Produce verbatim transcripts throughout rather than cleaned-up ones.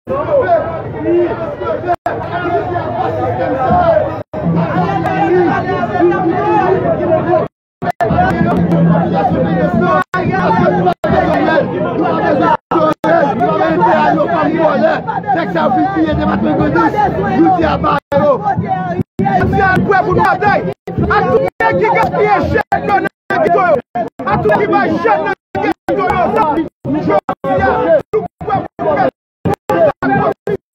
Nèg sa yo fin piye depatman Grandans. Jodi a ba yo. Jodi a prè pou nou batay. A tout nèg ki gaspiye jèn yo nan geto yo. A tout ki bay jèn nan geto yo zam. Jodi a nou prè pou nou fè sa k posib.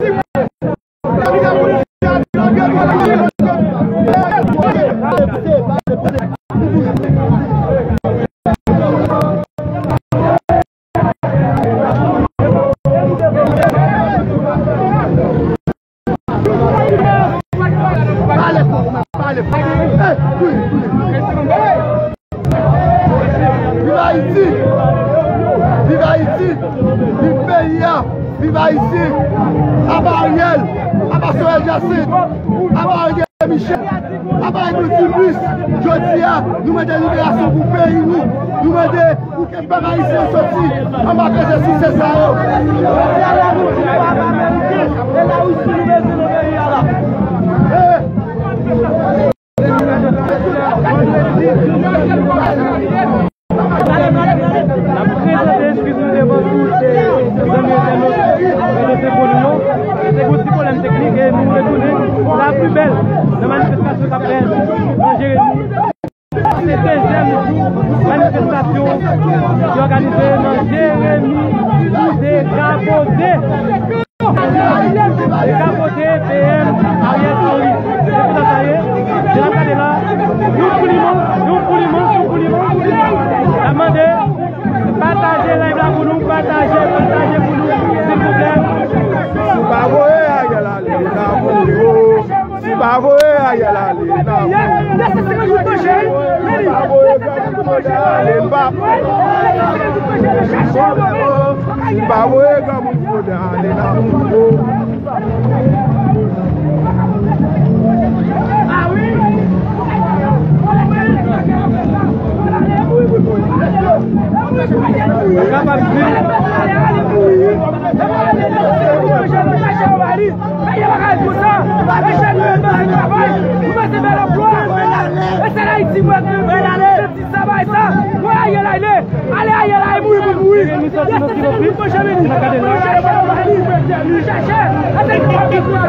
Pale fò, pale fò. Hey, wi, wi. Viv Ayiti! Viv Ayiti! Viv peyi a! Viv Ayiti! Aba Ariel! Aba Sorel Jacinthe! Aba André Michel! Aba Edmond Simplice! Jodi a, nou mande liberasyon pou peyi nou! Nou mande pou ke pèp ayisyen soti anba pèsèsisyon sa yo! Jodi a la, nou di nou pa Ameriken, e Larisi nou bezwen nan peyi a la! N ap prezante eskiz nou devan tout, eh, zanmi entènot Radyo Senfoni yo. Se te yon ti pwoblèm teknik e nou retounen la pli bèl nan manifestasyon k ap fèt nan Jeremi. Se dezyèm jou manifestasyon ki òganize nan Jeremi pou dekapoze. Dekapoze P M Ariel Henry. Se konsa sa ye. Jan n ap gade la, yon foul imans, yon foul imans, yon foul imans. N ap mande, pataje live la pou nou, pataje, pataje pou nou, silvouplè. Si pa voye Ariel ale, n a mouri o. Si pa voye Ariel ale, n a mouri. Si pa voye Ariel ale, n pa Si pa voye granmoun Fodè ale nan mouvo. Ou kapab di. Sa bay sa. Mwen Ariel ale. Ale Ariel ale mouri pou mouri. Desann nou Tivoplis. N ap gade la. Nou chache. Atè ki pa pou sa.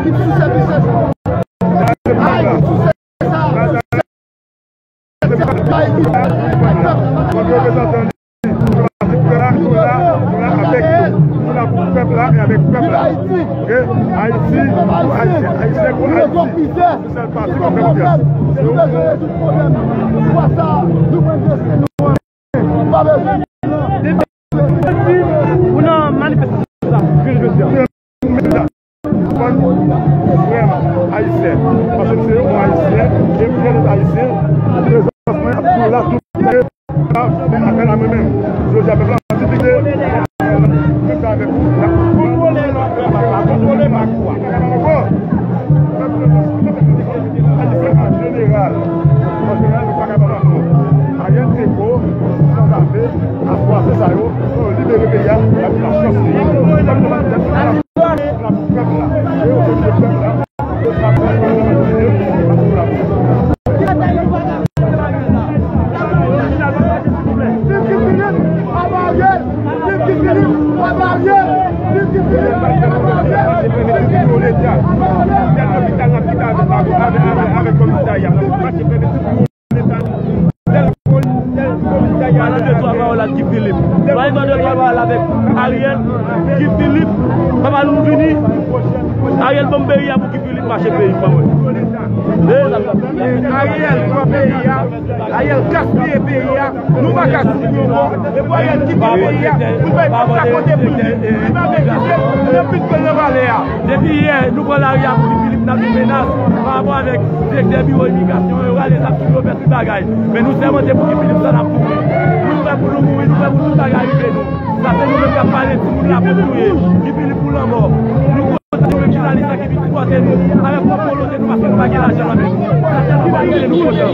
Ayiti sou sèvis sa. Ayiti sou sèvis sa. Ayiti. Ayiti. Nou la avèk nou. Nou la pou pèp la e avèk pèp la. Ok? Ayiti pou Ayisyen, Ayisyen pou Ayiti. Se sèl pati k ap fè konfyans. Nou bezwen rezoud pwoblèm. Fwa sa, nou pran destè nou an men. Pa bezwen. Ou nan manifestasyon sa, jodi a. Frè m ayisyen, paske m se yon ayisyen, e m fyè dèt ayisyen, prezans mwen ap toujou la, tou la, men apèl a mwen menm. Jodi a, pèp la an difikilte, pèp la avèk ou, n ap kontwole, n ap kontwole Makou a. Pèp la an jeneral, an jeneral, nou pa kapab ankò. Ariel Teko, sanzave, aswase sa yo, fò yo libere peyi a, y ap di la chans li. Pale de twa pawòl ak Guy Philippe. Pale de twa pawòl avèk Ariel, Guy Philippe, papa nou vini. Ariel ban m peyi a pou Guy Philippe mache peyi m ban mwen. Ariel pran peyi a, Ariel gaspiye peyi a, nou pa ka sou yon bò, epi Ariel kite peyi a, pou l bay pèp la kote pou l ye. Li pa mèt kite, li anpil pran nan palè a. Depi yè, nou pran lari a pou Guy Philippe, n ap di menas pa rapò avèk direktè biwo imigrasyon yo, rale zam sou yo, fè tout bagay. Men nou sèmante pou Guy Philippe sa n ap mouri. Nou prè pou nou mouri, nou prè pou tout bagay rive nou. Sa se nou menm k ap pale, timoun la pou touye. Guy Philippe pou lanmò. Nou kontan nou menm jounalis la ki vin sipòte nou avèk pwòp volonte nou paske nou pa gen lajan nan men nou. Sa sèlman pa rive nou kontan.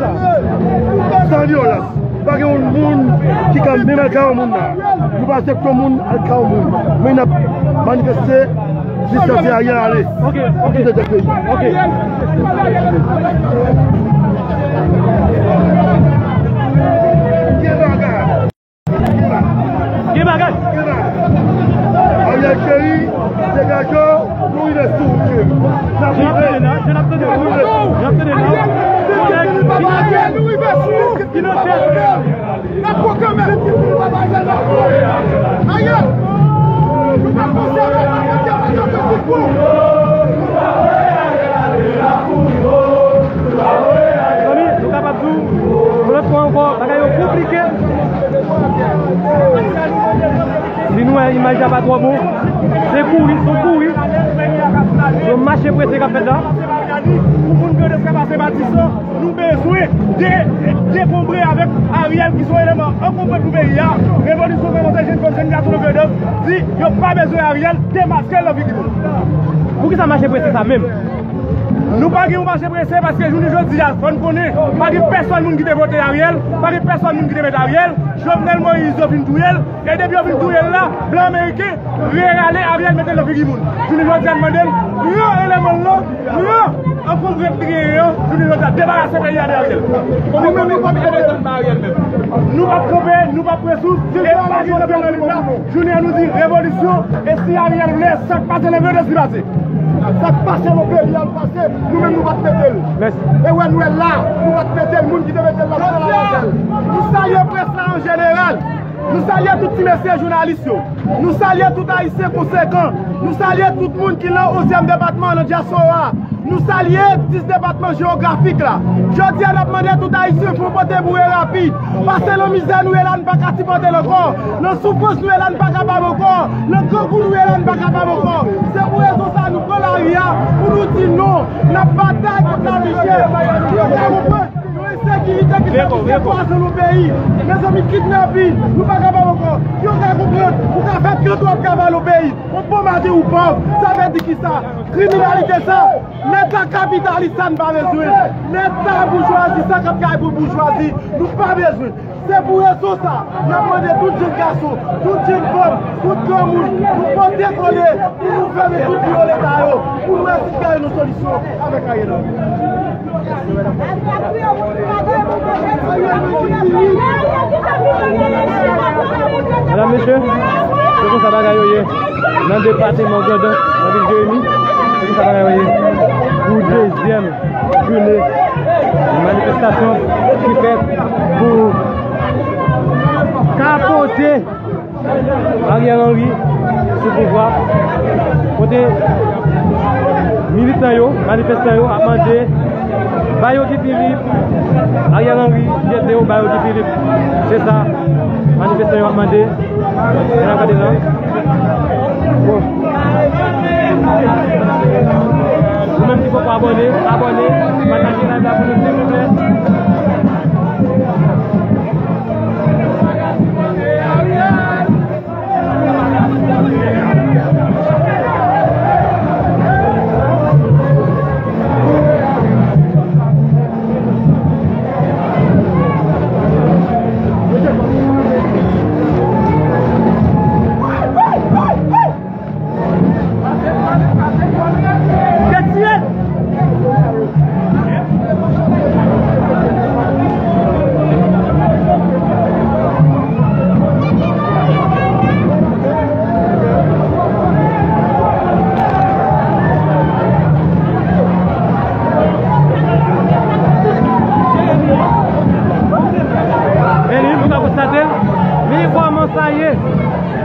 sa. San vyolans. Pa gen yon moun ki ka menm al kay yon moun la. Nou pa aksepte yon moun al kay yon moun. Men n ap manifeste jiskaske Ariel ale. Ok, ok. Pou tout peyi. Ok. Gen bagay. Gen bagay. Ariel Chéry, degaje w, nou rive sou ou, Chéry. N ap rive. N ap tande la, n ap tande la. Ariel, nou rive sou ou. N ap pwoklame. Ariel, nou pa konsidere Ariel kòm yon figwa. Mezanmi, nou kapab di w, yon lòt fwa ankò, bagay yo konplike. Si nou wè imaj la pa twò bon, se kouri, se kouri. Yon mache prese k ap fèt la. Pou moun Grandans ka pase Matisan, nou bezwen de-, dekonbre avèk Ariel ki se yon eleman ankonbre pou peyi a. Revolisyon kòmanse, jèn fanm, jèn gason nan Grandans di yo pa bezwen Ariel, demaske l nan figi nou. Poukisa mache prese sa menm? Nou pa gen yon mache prese paske jounen jodi a, fò n konnen, pa gen pèsòn moun ki te vote Ariel, pa gen pèsòn moun ki te met Ariel, Jovenel Moïse yo fin touye l, e depi yo fin touye l la, blan ameriken rale Ariel mete l nan figi moun. Jounen jodi a n mande l, pran eleman l lan, pran ankonbre k li genyen an, jounen jodi a debarase peyi a de Ariel. Nou menm nou p ap kanpe, nou p ap pran souf, e pa gen kanpe nan lit la. Jounen an nou di revolisyon, e si Ariel vle, sa k pase nan Grandans li pase. Sa k pase nan peyi a l pase, nou menm nou pa t mete l. Mèsi. E wè nou wè la, nou pa t mete l, moun ki te mete l la, nou pa t mete l. Nou salye près la an jeneral. Nou salye tout ti mesye jounalis yo. Nou salye tout Ayisyen konsekan. Nou salye tout moun ki nan onzyèm depatman, nan dyaspora. Nou salye dis depatman jewografik la. Jodi a, n ap mande tout Ayisyen fè yon pote boure rapid. Paske nan mizè nou ye la, n pa ka sipòte l ankò. Nan soufrans nou ye la, n pa kapab ankò. Nan grangou nou ye la, n pa kapab ankò. Se pou rezon sa a nou pran lari a pou nou di non. N ap batay kont lavi chè. Pou yo ka konprann. Yon ensekirite ki fè plis ke twa zan nan peyi. Mezanmi, kidnapin, nou pa kapab ankò. Yo ka konprann, ou ka fè trant w ap travay nan peyi. Yon bon maten ou pòv, sa vle di kisa? Kriminalite sa, leta kapitalis sa n pa bezwen. Leta boujwazi sa k ap kay pou boujwazi, nou pa bezwen. Se pou rezon sa, n ap mande tout jèn gason, tout jèn fanm, tout granmoun, nou pote kole pou nou fèmen tout biwo leta yo, pou nou eseye gade yon solisyon avèk Ariel Henry. Medam, mesye, se konsa bagay yo ye nan depatman Grandans, nan vil Jeremi. Se konsa bagay yo ye pou dezyèm jounen manifestasyon ki fèt pou kapote Ariel Henry sou pouvwa, kote militan yo, manifestan yo ap mande, ba yo Guy Philippe, Ariel Henry jete yo, ba yo Guy Philippe. Se sa manifestan yo ap mande. Ann ap gade la. Bon. Ou menm ki poko abòne, abòne, pataje live la pou nou, silvouplè.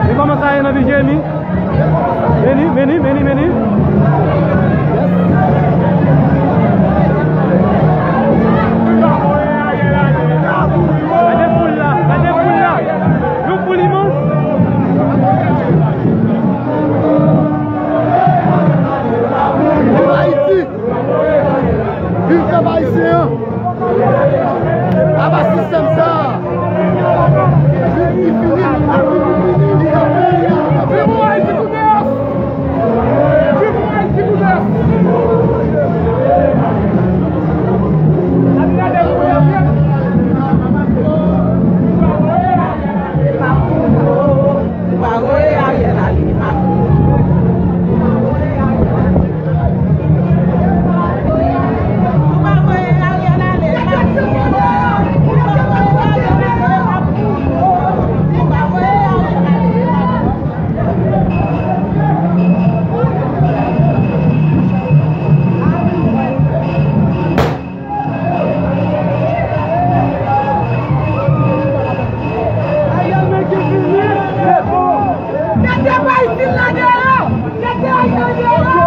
Men kòman sa ye nan vi Jeremi? Meni, meni, meni, meni. Gade foul la, gade foul la. Yon foul imans. Viv Ayiti! Viv pèp ayisyen an! Aba sistèm sa a! Viv Guy Philippe! Viv Guy Philippe! Viv Ayiti pou deyò! Viv Ayiti pou deyò! Mete Biden la deyò! Mete Ariel deyò!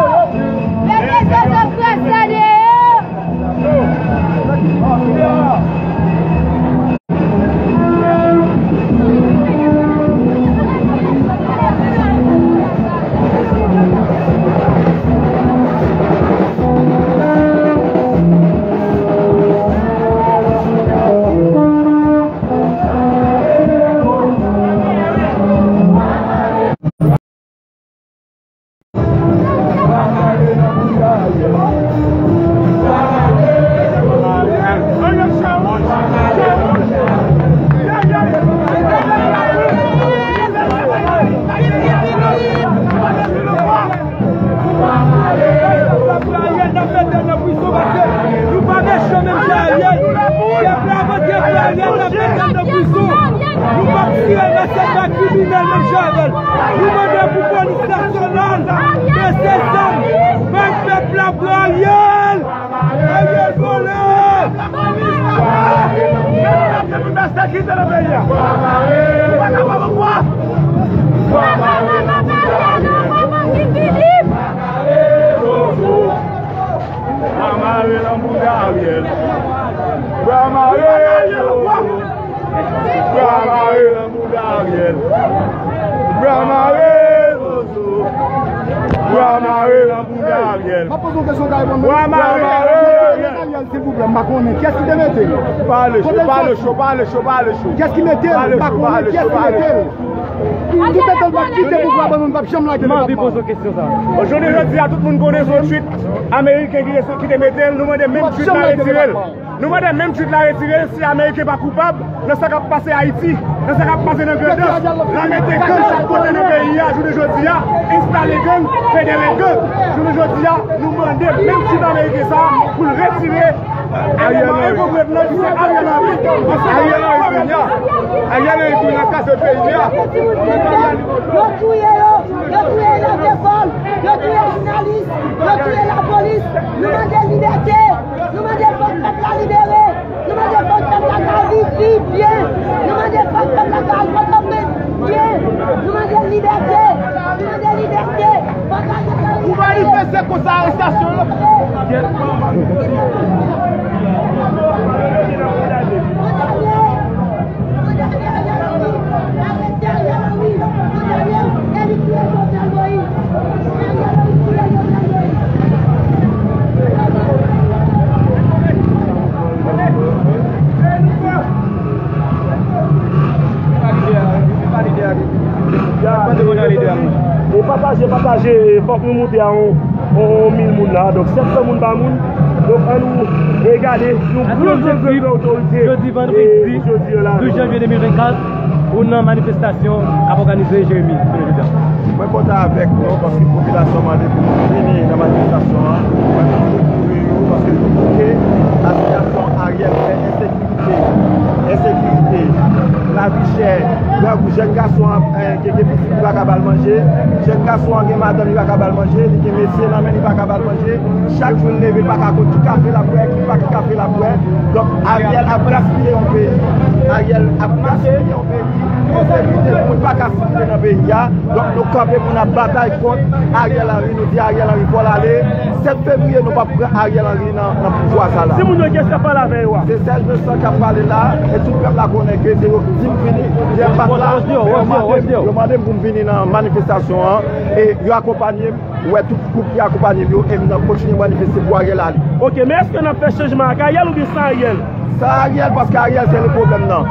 Mete Jojo Krès la deyò! Ariel, n ap mete l nan prizon, paske nou pa mechan menm jan Ariel. Pèp la vote pou Ariel, n ap mete l nan prizon. Nou p ap tire nan sèt bak kriminèl menm jan avè l. Nou mande pou polis nasyonal peze zam, bay pèp la pou Ariel. Ariel vòlè! Pèp la gen pou pèsekite nan peyi a. Nou pa kapab ankò. Bwa mare nan bouda Ariel. Bwa mare. Bwa mare nan bouda Ariel. Bwa mare, Zozo. Bwa mare nan bouda Ariel. M ap poze yon kesyon, ka reponn mwen. Bwa mare nan bouda Ariel. Ariel, silvouplè, m pa konnen. Kiyès ki te mete l? Pale cho, pale cho, pale cho, pale cho. Kiyès ki mete l? M pa konnen kiyès ki mete l. Tout etan l p ap kite pouvwa, ban nou, n p ap janm lage debatman. M anvi poze yon kesyon sa. Bon, jounen jodi a, tout moun konnen se yon tweet ameriken ki te, ki te mete l. Nou mande menm tweet la retire l. Nou mande menm tweet la retire l si ameriken pa koupab nan sa k ap pase Ayiti, nan sa k ap pase nan Grandans. L a mete gang chak kote nan peyi a, jounen jodi a, enstale gang, federe gang. Jounen jodi a, nou mande menm tweet ameriken sa a pou l retire eleman enpopre nan ki se Ariel Henry. Ariel Henry tounen, Ariel Henry tounen nan kase peyi a. Yo touye yo, yo touye elèv lekòl, yo touye jounalis, yo touye lapolis. Nou mande libète. Nou mande fòk pèp la libere. Nou mande fòk pèp la ka viv, viv byen. Nou mande fòk pèp la ka al Pòtoprens byen. Nou mande libète. Nou mande libète. Fòk Ariel Henry ale. Ou manifeste kont arestasyon yo. Fòk Ariel Henry. Arete Ariel Henry. Fòk Ariel Henry touye Jovenel Moïse. E pataje, pataje, fòk nou moute a yon, yon, yon mil moun la. Donk, sèt san moun pa moun. Donk, ann nou regade yon gran, gran, gran, gran otorite. Jodi vandredi, jodi an la, douz janvye de mil vennkat, ou nan manifestasyon k ap òganize Jeremi, jounen jodi a. Mwen kontan avèk nou paske popilasyon mande pou nou vini nan manifestasyon an. Mwen kontan pou yo paske nou koute asiyasyon Ariel fè ensekirite. Ensekirite. Lavi chè, grangou, jèn gason an, eh, gen, gen pitit, li pa ka ba l manje. Jèn gason an gen madanm, li pa ka ba l manje. Li gen mesye nan men, li pa ka ba l manje. Chak jou l leve, li pa ka konn ki kafe l ap bwè, ki pa ki kafe l ap bwè. Donk, Ariel ap gaspiye yon peyi. Ariel ap gaspiye yon peyi. Ensekirite, moun pa ka sikile nan peyi a. Donk, nou kanpe pou n ap batay kont Ariel Henry. Nou di Ariel Henry fò l ale. Sèt fevriye, nou p ap pran Ariel Henry nan, nan pouvwa sa la. Si moun yo gen sa pale avè yo a. Se Serge Vincent k ap pale la, e tout pèp la konnen ke se yo ki di m vini. Yè, m pa t la, yo mande m, yo mande m pou m vini nan manifestasyon an, e yo akonpanye m, ou wè tout gwoup ki akonpanye m yo, e m nan kontinye manifeste pou Ariel ale. Ok, men èske n ap fè chanjman ak Ariel oubyen san Ariel? San Ariel, paske Ariel se li pwoblèm nan.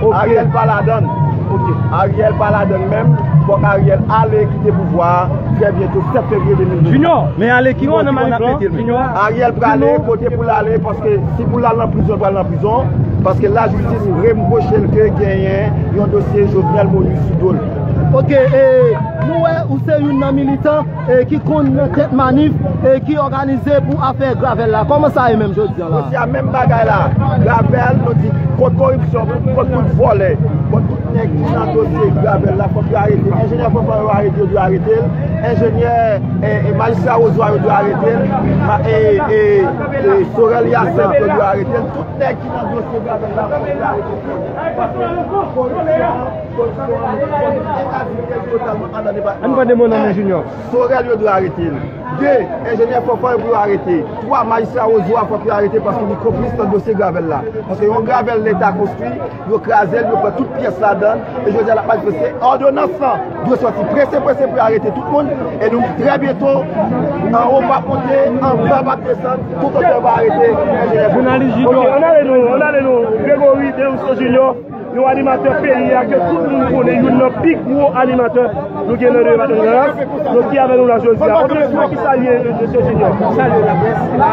Ok. Ariel pa ladann. Ok. Ariel pa ladann menm. Fòk Ariel ale kite pouvwa a trè byento, sèt fevriye de mil venn. Junior, men ale ki bò nan manif lan? Junior. Ariel prale kote pou l ale, paske si pou l al nan prizon, l pral nan prizon. Paske lajistis repwoche l ke genyen yon dosye Jovenel Moïse sou do l. Ok, e, nou wè ou se youn nan militan e ki konn nan tèt manif e ki òganize pou afè gravèl la. Kòman sa ye menm jodi a la? Jodi a, menm bagay la. Gravèl, nou di kont koripsyon, kont tout vòlè, kont tout nèg ki nan dosye gravèl la, fòk yo arete. Enjenyè Fanfan yo arete, yo dwe arete l. Enjenyè, e, e, majistra Rozoa yo dwe arete l. Ma-, e, e, e, Sorel Hyacinthe yo dwe arete l. Tout nèg ki nan dosye gravèl la, fòk yo arete. Ann pran de mo nan men Junior. Sorel yo dwe arete l. De, enjenyè Fanfan yo pou yo arete. Twa, majistra Rozoa fòk yo arete paske li konplis nan dosye gravèl la. Paske yon gravèl Leta konstwi, yo kraze l, yo pran tout pyès ladan l, e jodi a l ap manifeste. Òdonans lan dwe sòti prese, prese pou yo arete tout moun. E nou, trè byento, anwo p ap monte, anba p ap desann, tout otè va arete enjenyè Fanfan. Jounalis Junior. Ok, ann ale nou, ann ale nou. Gregory Deusseau Junior. Yon animatè peyi a ke tout moun konnen, youn nan pi gwo animatè nou gen nan depatman Grand Ras. Donk, ki avè nou la jodi a. Objeksyon ki sa l ye, mesye Junior? Salye laprès la.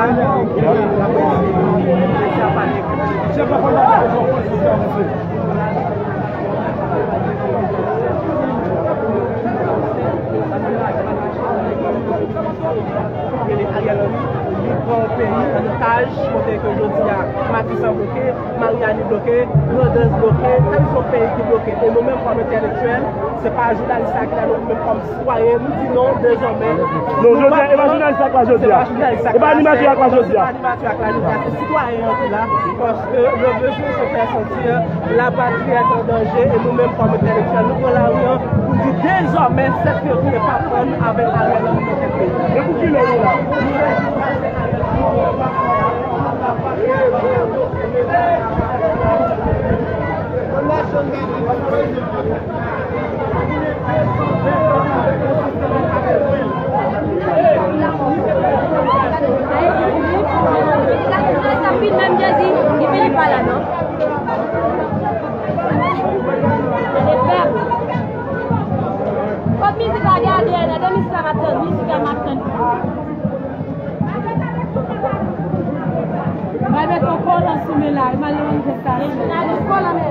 Rele Ariel Henry, li pran yon peyi an otaj, kote ke jodi a, Matisan bloke, Mariani bloke, Grandans bloke, sa se yon peyi ki bloke. E nou menm kòm entèlektyèl, se pa jounalis sa ki la, nou menm kòm sitwayen, nou di non, dezòmè. Non, jodi a, e pa jounalis sa k la jodi a. E pa animatè a k la jodi a. Se pa animatè a k la jodi a, se sitwayen an ki la, paske yo bezwen se fè santi la patri an danje, e nou menm kòm entèlektyèl, nou pran lari an pou di dezòmè sèt fevriye p ap pran avèk Ariel Henry nan tèt peyi. E pou kilè nou la? Fòk mizik la gade, la de mizik la m ap tann, mizik la m ap tann. Mwen met yon kolan sou men la, e mal yon jès la. Kolan men.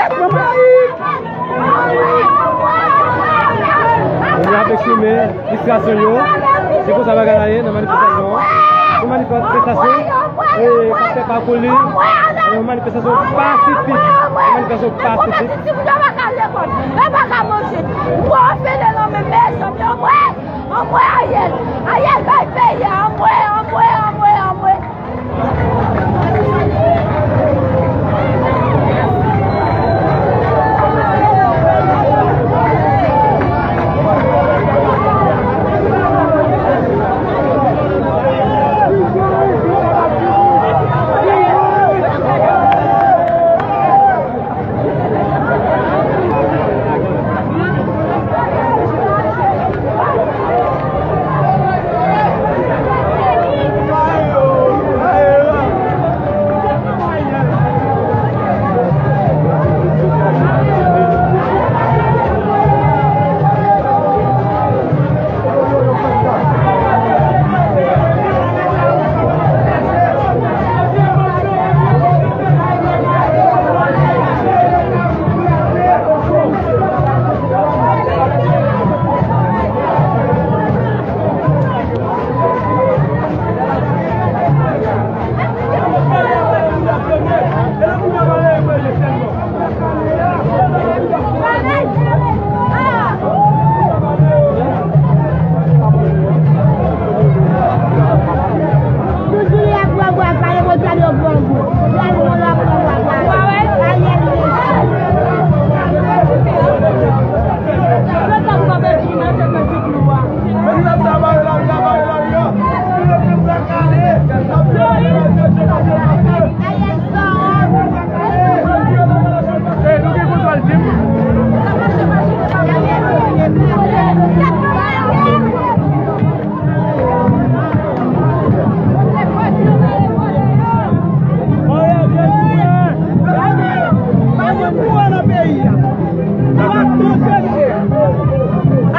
Yo ap eksprime fristrasyon yo. Se konsa bagay la ye nan manifestasyon an. Yon manifestasyon, e, k ap fèt pa Pouli. Yon manifestasyon pasifik. Yon manifestasyon pasifik. Yo pa ka lekòl, yo pa ka manje. Mwen ofele nan men mezanmi, anmwe, anmwe Ariel. Ariel bay peyi a, anmwe, anmwe, anmwe, anmwe.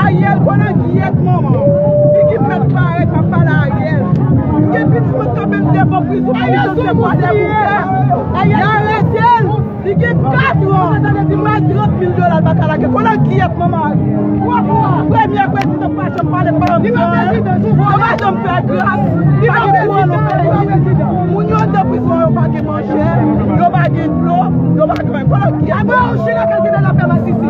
Ariel Konangyèt manman. Figi mèt parèt, m ap pale Ariel. Gen pitit mwen kanpe m devan prizon, prizon se pwoblèm ou fè. Ariel arete l. Li gen kat an. Li mal trant mil dola, l pa ka lage. Konangyèt manman Ariel. Premye prezidan pa janm pale pa ansanm. Yo pa janm fè gras. Pa gen kouran nan peyi. Moun yo anndan prizon, yo pa gen manje, yo pa gen dlo, yo pa gen. Konangyèt. Aba ou chire kèlke de la pè masisi.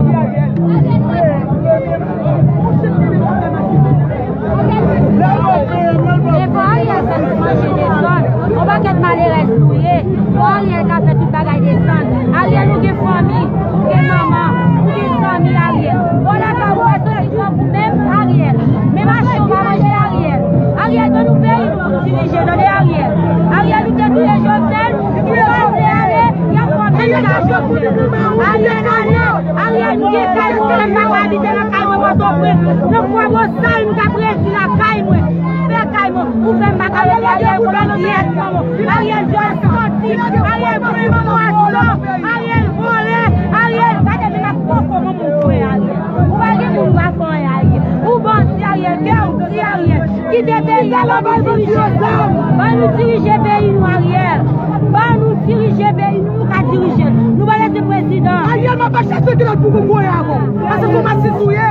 Men fò Ariel fè tout manje desann. Yon pakèt malerèz nou ye. Fò Ariel ka fè tout bagay desann. Ariel, ou gen fanmi, ou gen manman, ou gen zanmi, Ariel. Bon, la ka ou wè soti twòp ou menm, Ariel. Men mache ou pa manje, Ariel. Ariel, ban nou peyi nou pou nou dirije, tande, Ariel. Ariel, ou te touye Jovenel, ou pa vle ale, y ap fè w menm sa Jovenel. Ariel, ale. Ariel, nou gen kay nou, mwen menm pa ka abite nan kay mwen Pòtoprens. Nan Fwa Bosal, m t ap redi lakay mwen. Fè kay mwen. Ou fè m pa ka redi Ariel, Konangyèt manman. Ariel, vyòl santi. Ariel, pran manman a san. Ariel, vòlè. Ariel, gade men m ap poko manman w kwè Ariel. Ou pa gen moun ou pa fè anyen Ariel. Ou bandi Ariel, kè w di Ariel. Kite peyi a, ban nou dirije. Ban nou dirije peyi nou, Ariel. Ban nou dirije peyi nou, nou ka dirije l. Nou pa bezwen prezidan. Ariel, m ap achte kilòt pou kongo avè w. Paske se masis ou ye.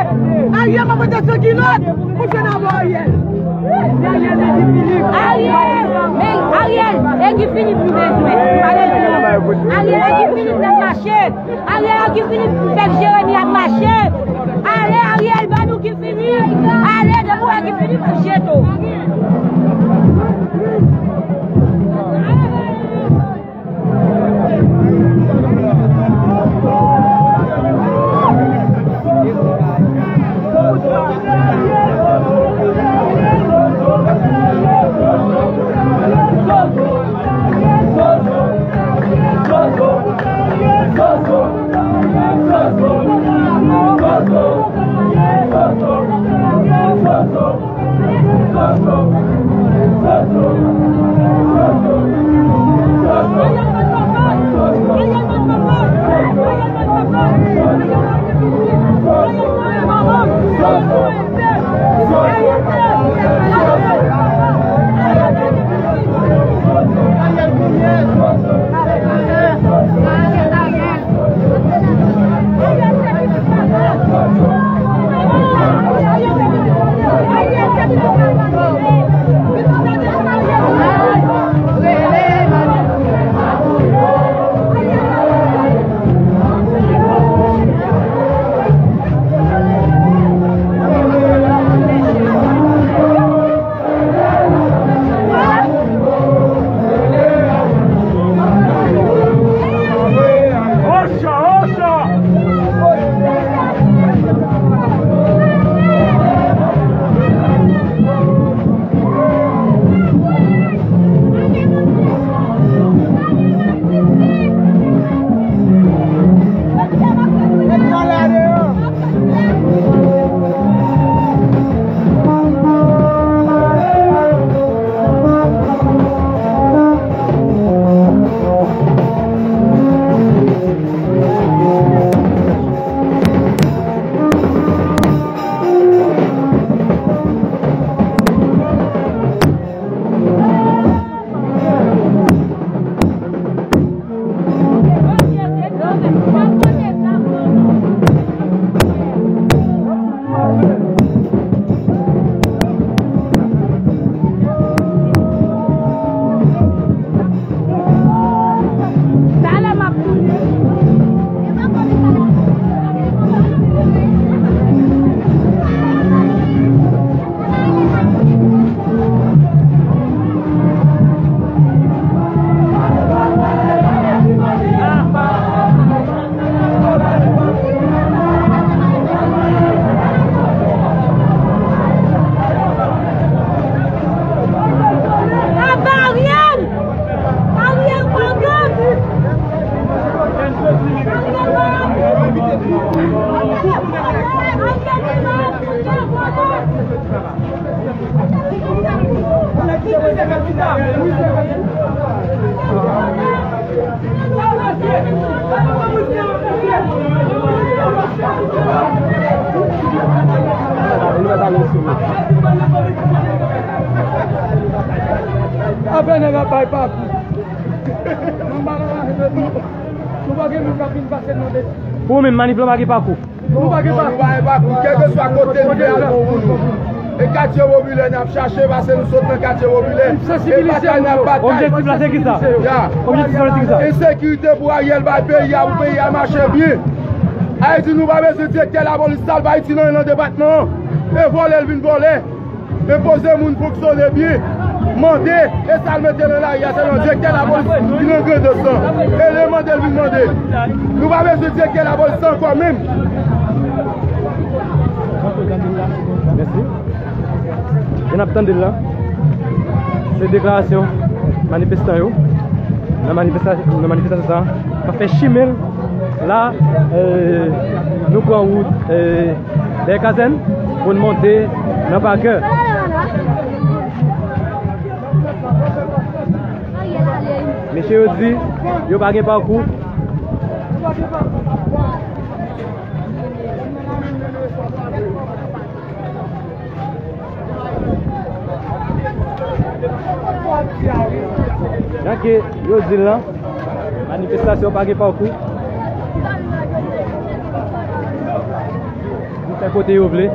Ariel, m ap achte kilòt pou jwenn avè w, Ariel. Ariel, men Ariel, e Guy Philippe nou bezwen. Nou pa bezwen. Ariel, e Guy Philippe n ap mache. Ariel ak Guy Philippe fèk Jeremi ap mache. Ale, Ariel, ban nou Guy Philippe. Ale, depi w wè Guy Philippe, ap jete w. Afè nèg ap bay pakou. Nou pa gen moun k ap vin pase nan de. Pou ou menm, manif lan pa gen pakou. Nou pa gen pakou. Kèlkeswa kote n ye, al bon pou nou. E katye popilè n ap chache, paske nou sot nan katye popilè. E batay n ap batay. Objektif la se ki sa? Ya. Objektif la se ki sa? Ensekirite pou Ariel bay peyi a, pou peyi a mache byen. Ayiti, nou pa bezwen direktè lapolis sal pa itye nan, nan depatman an. E vòlè l vin vòlè. Enpoze moun fonksyone byen. Mande, e sa l mete nan lari a, se nan direktè lapolis ki nan Grandans lan. E le mande l vin mande. Nou pa bezwen direktè lapolis ankò menm. Mèsi. E n ap tande l la. Se deklarasyon manifestan yo nan manifesta-, nan manifestasyon sa a. N ap fè chimen la, eh, nou pran wout, eh, dèyè kazèn pou n monte nan pakè. Mesye yo di yo pa gen pakou. Jan ke yo di l lan, manifestasyon pa gen pakou. Yo fè kote yo vle.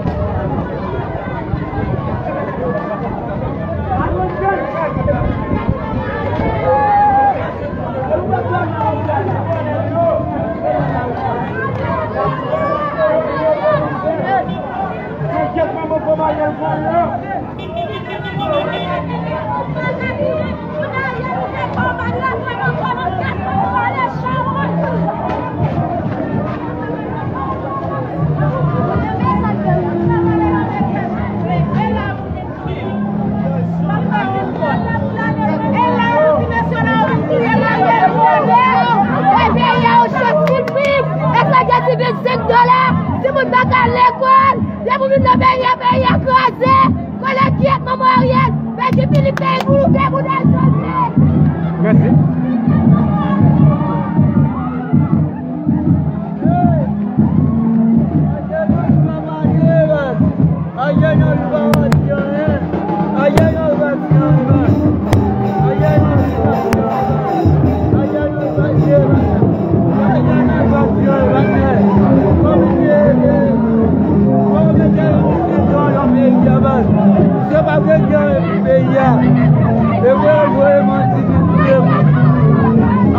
Depi w vin nan peyi a, peyi a kraze. Kòlè kyèt, manman Ariel. Pèdi Filip, peyi pou nou, peyi pou nou, Ariel. Mèsi.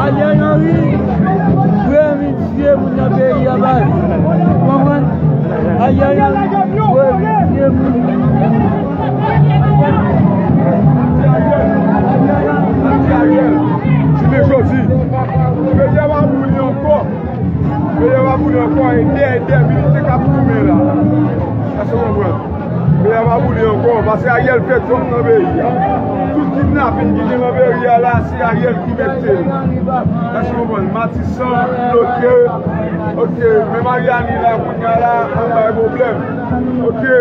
Ariel Henry, premye Tiye moun nan peyi a, baz. Konprann? Ariel Henry, premye tiye moun. Ariel, Ariel, jounen jodi, peyi a pa boule ankò. Peyi a pa boule ankò, e dè, e dè militè k ap goumen la. Èske w konprann? Peyi a pa boule ankò, paske Ariel fè twòp nan peyi a. Tout kidnapin ki gen nan peyi a la, se Ariel ki mete l. Èske w konprann? Matisan, Loke, oke, men Maryani la, kounye a la, ap bay pwoblèm. Oke,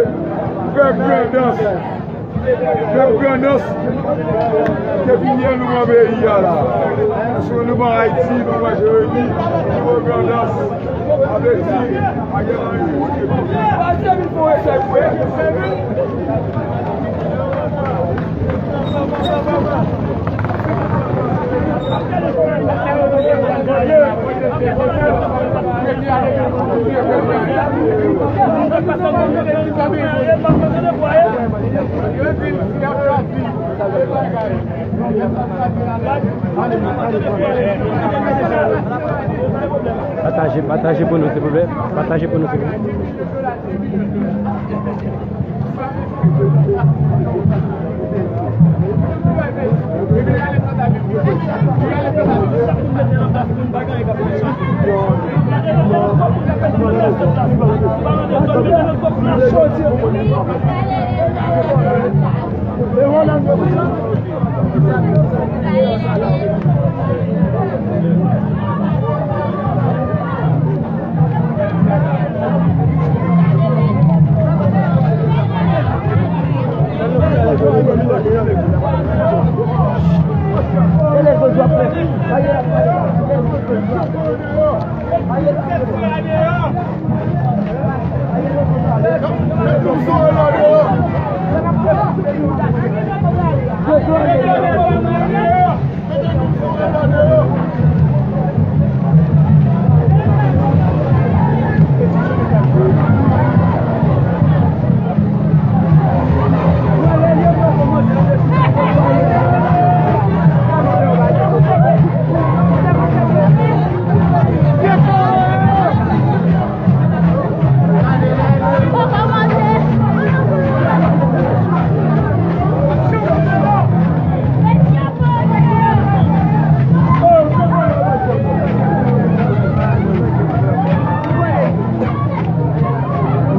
pèp Grandans, pèp Grandans, depi yè nou pran peyi a la. Èske nou pran Ayiti, nou pran Jeremi, nou pran Grandans? Pataje, pataje pou nou, silvouplè. Pataje pou nou, silvouplè.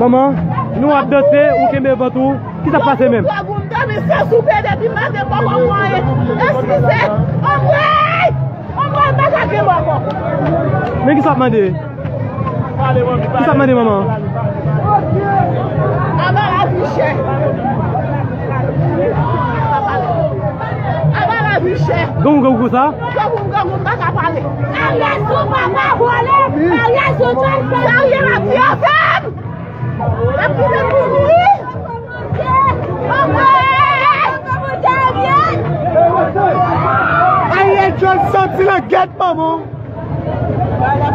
Manman, nou ap danse, ou kenbe vant ou. Kisa k pase menm? Gwo goumda, mesye, soupe depi maten, poko pran anyen. Eskize. Anmwey! Anmwey, m pa ka kenbe ankò. Men kisa w ap mande? Kisa w ap mande, manman? Aba lavi chè. Aba lavi chè. Gangou, gangou sa? Gangou, gangou, m pa ka pale. Ariel sou papa vòlè. Ariel sou jòj. Ariel ap di avè m. L ap kite m mouri. Ariel Johnson, ti langèt, manman. Gade,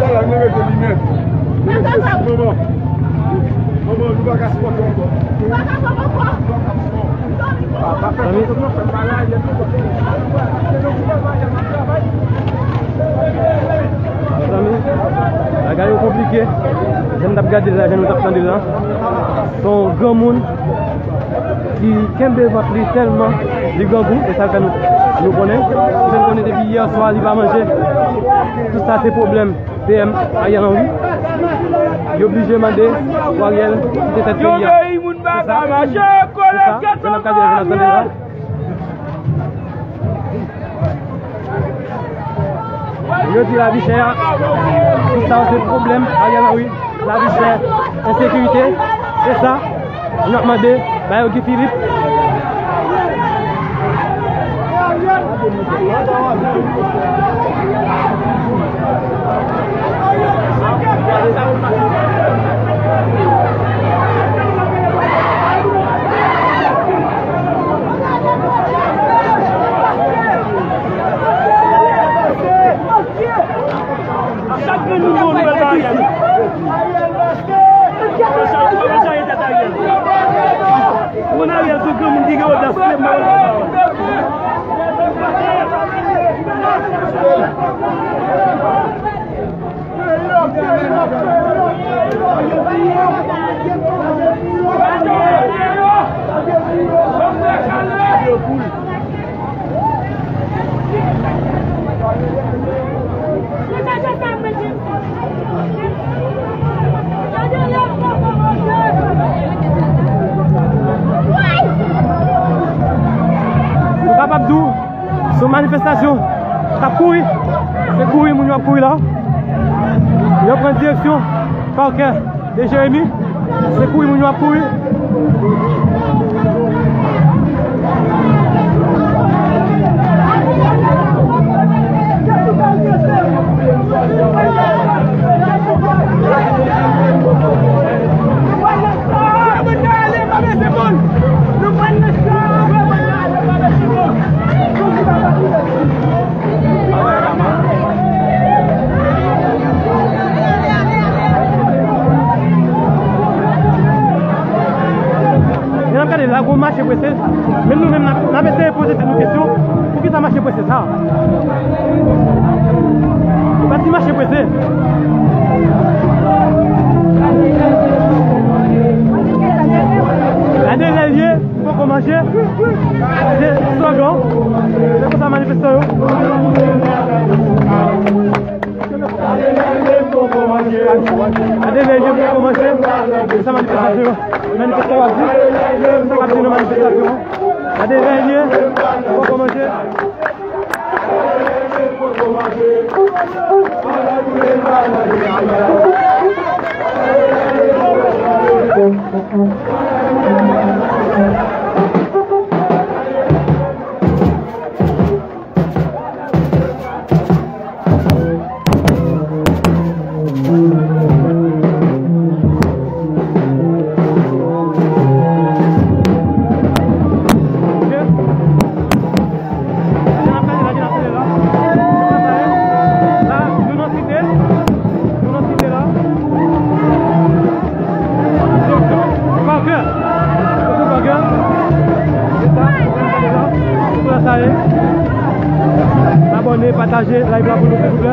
talè nou rete li menm. Nou rete sou manman. Manman, nou pa ka sipòte ankò. Mezanmi, bagay yo konplike. Jan n t ap gade la, jan nou t ap tande la, se yon granmoun ki kenbe vant li tèlman li grangou, e sa l fè nou, nou konnen. Fè n konnen depi yè swa li pa manje. Tout sa se pwoblèm P M Ariel Henry. Yo blije mande pou Ariel kite tèt peyi a. Yon peyi moun pa ka mache, kole jan n ap gade la, jan n ap tande la. Yo di lavi chè a, tout sa se pwoblèm Ariel Henry. Lavi chè, ensekirite, se sa. Nou ap mande ba yo Guy Philippe. Chak grenn moun bon nouvèl ba Ariel. Papa Charles, papa Charles tèt Ariel. Moun Ariel se granmoun ki gen odans, se mwen. Nou kapab di w, se yon manifestasyon k ap kouri. Se kouri moun yo ap kouri la. Yo pran direksyon pakè de Jeremi. Se kouri moun yo ap kouri. Men n ap gade la, gwo mache prese. Men nou menm, n ap, n ap eseye poze tèt nou kesyon, poukisa mache prese sa? Se pa ti mache prese. Gade lè l ye, poko manje. Se slogan. Se konsa manifestan yo. Gade lè l ye, poko manje. Se sa manifestasyon yo. Manifestan yo ap di. Se sa k ap di nan manifestasyon an. Gade lè l ye, poko manje. Abòne, pataje live la pou nou, silvouplè.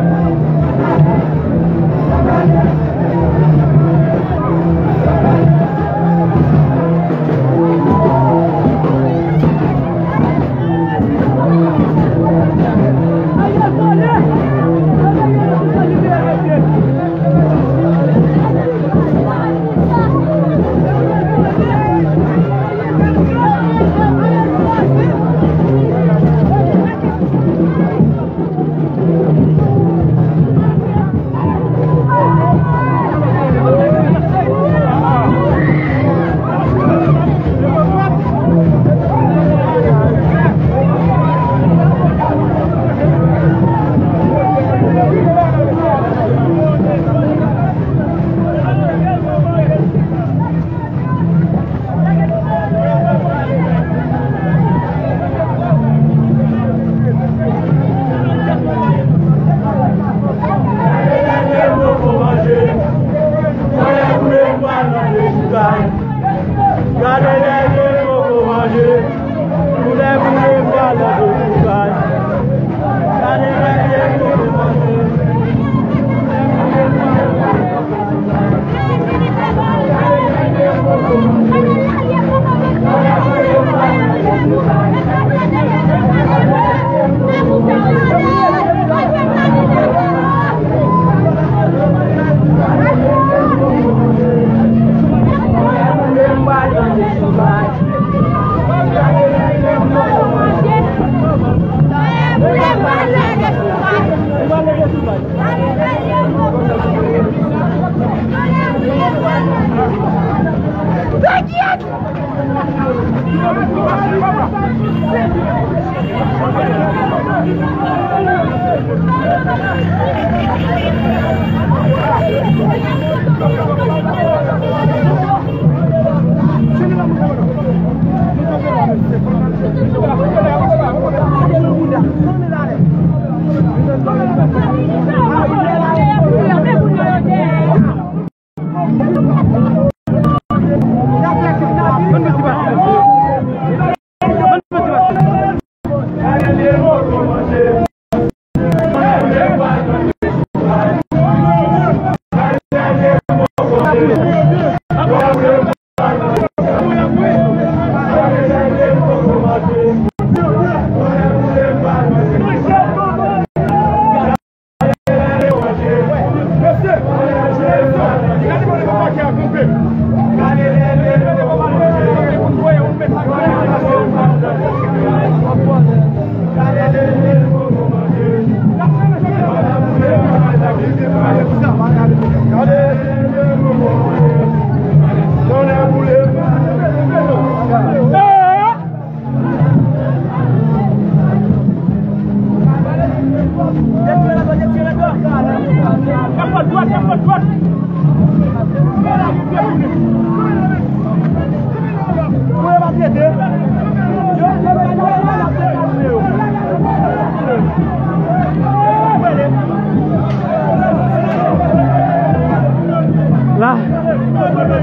La,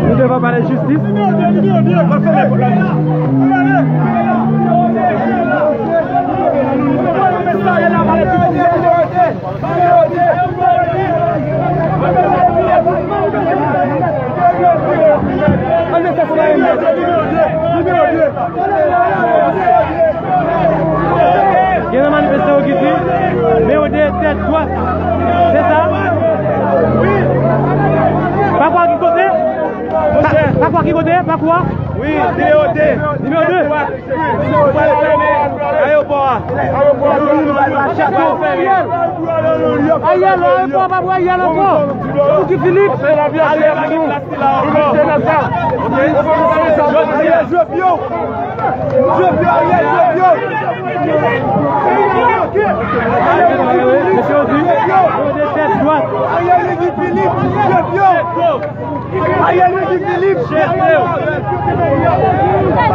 nou devan palè jistis. Gen nan manifestan yo ki di, Mewode tèt dwat. Se sa? Pa kwa ki kote? Pa, pa kwa ki kote? Pa kwa? Wi, nimewo de. Nimewo de. Ayewopò a. Ayewopò a. Ariel, ayewopò a, pa pou Ariel ankò. Pou Guy Philippe. Ariel, jwe pye w. Jwe pye w, Ariel, jwe pye w. Mesye yo di, Mewode tèt dwat. Ariel, Guy Philippe, jwe pye w. Ariel Henry Philippe. N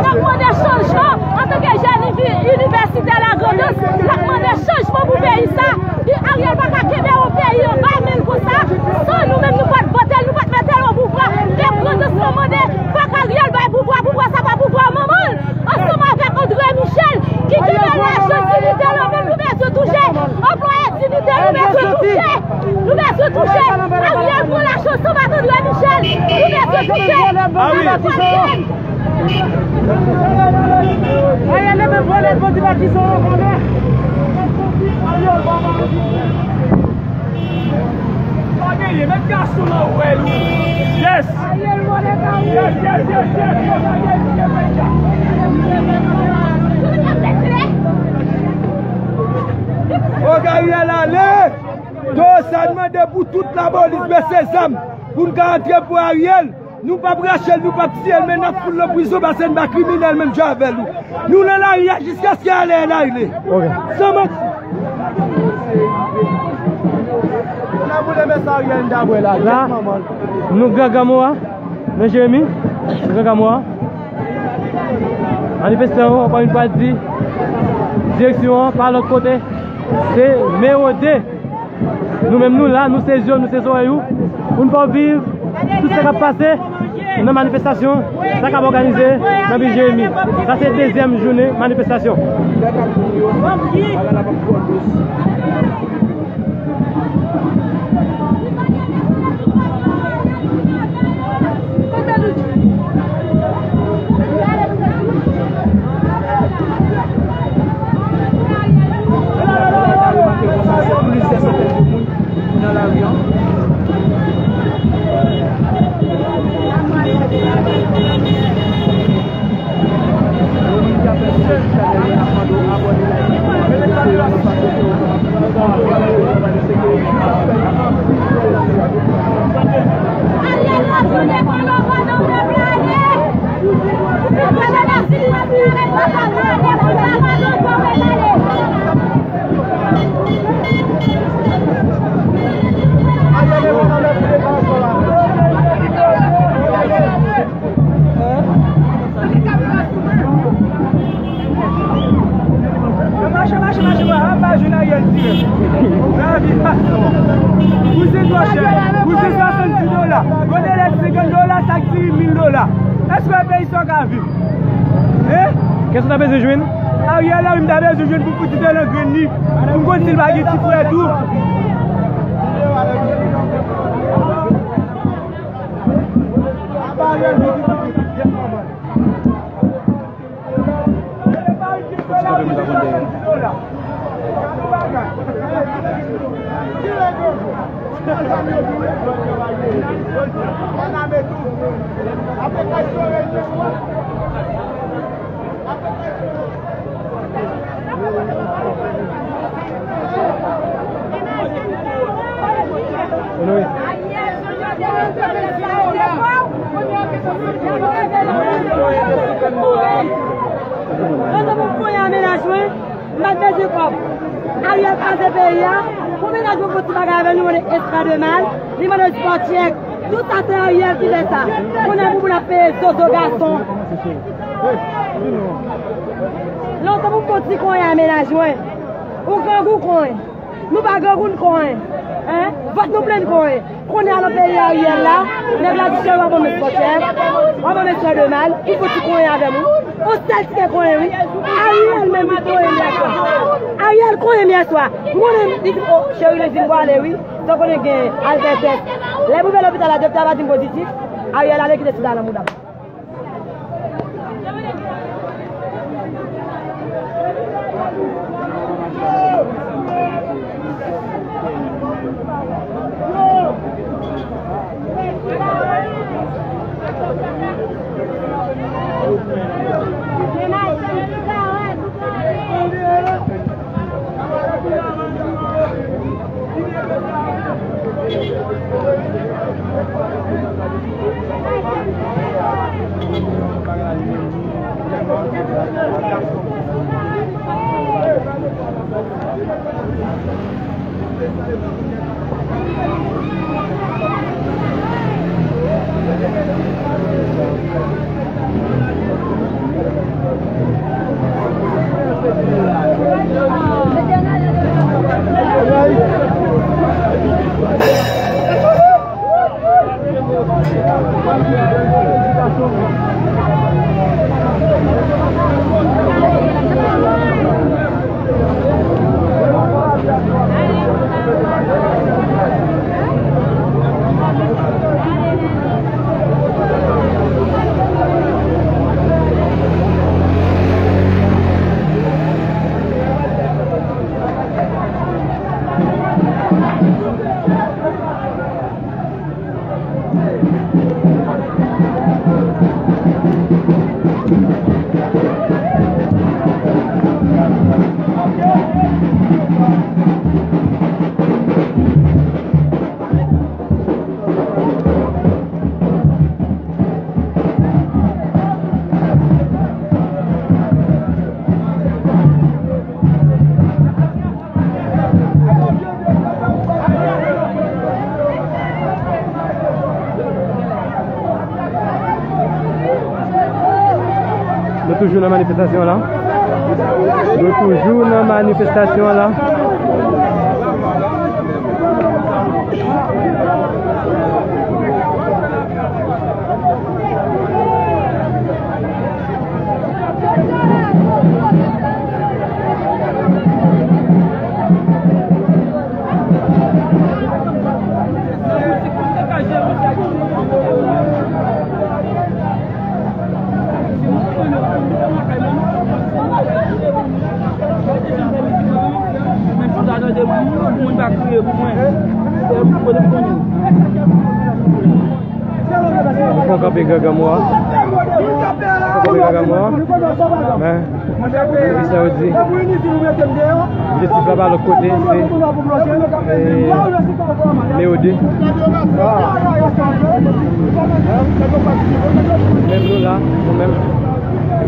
ap mande chanjman antanke jèn inivèsitè Lagrandans. N ap mande chanjman pou peyi sa. Ariel pa ka kenbe yon peyi anba men l konsa. San nou menm, nou pa t vote l, nou pa t mete l o pouvwa. Pèp Grandans lan mande, fòk Ariel bay pouvwa, pouvwa sa pa pouvwa manman l. Ansanm avèk André Michel, ki kenbe lajan diyite l, nou menm nou bezwen touche. Anplwaye diyite, nou bezwen touche. Nou bezwen touche. Ariel pran lajan ansanm ak André Michel. Nou bezwen touche. Ah wi. Ariel, leve vòlè bandi patizan an, vòlè. Pa genyen, met gason nan wèl ou. Yes. Yes, yes, yes, yes. Fòk Ariel ale. Donk sa n mande pou tout lapolis bese zam pou n ka antre pou Ariel. Nou p ap rache l, nou p ap tiye l, men n ap fout l nan prizon paske n pa kriminèl menm jan avè l. Nou nan lari a jiskaske Ariel ale. Ok. San manti. La, nou gran granmoun an, nan Jeremi, nou gran granmoun an. Manifestan yo, ankò yon fwa, di direksyon an pa lòt kote, se Mewode. Nou menm nou la, nou se zye w, nou se zòrèy ou, pou n fè w viv tout sa k ap pase nan manifestasyon sa k ap òganize nan vil Jeremi. Sa se dezyèm jounen manifestasyon. Plizyè santèn de moun nan lari a. Èske peyi sa ka viv? Hein? Kiyès ou ta bezwen jwenn? Ariel Henry m ta bezwen jwenn pou fouti fè nan grenn li. Pou m konn si l pa gen ti frè tou. Mwen se pou kounye a menaj mwen, m pa t bezwen kòb. Ariel kraze peyi a, pou menaj mwen fè ti bagay avè l, li mande estra de mal, li mande spot chèk. Tout sa se Ariel ki fè sa. Kounye a pou moun ap peye zozo gason. Lontan pou fè ti konyen a menaj mwen. Ou grangou konyen. Nou pa grangou n konyen. Hein? Vòt nou plen n konyen. Kounye a nan peyi Ariel la, nèg la di cheri w ap ban m espòtè, w ap ban m espòtè de mal, ou fouti konyen avè m wi. On sèl ti kè konyen wi. Ariel menm li konyen m yè swa. Ariel konyen m yè swa. M konnen li di, o, cheri li di m pwale wi. Sa w konnen gen Alvètès. Lè m rive lopital la, doktè a pa di m pozitif. Ariel ale kite sida nan mouda m. Nou toujou nan manifestasyon la. Nou toujou nan manifestasyon la. Ou fè kanpe gangan mwa. Ou fè kanpe gangan mwa. Men, men sa yo di. Objektif la pa lòt kote, se, e, Meode. Menm nou la, nou menm,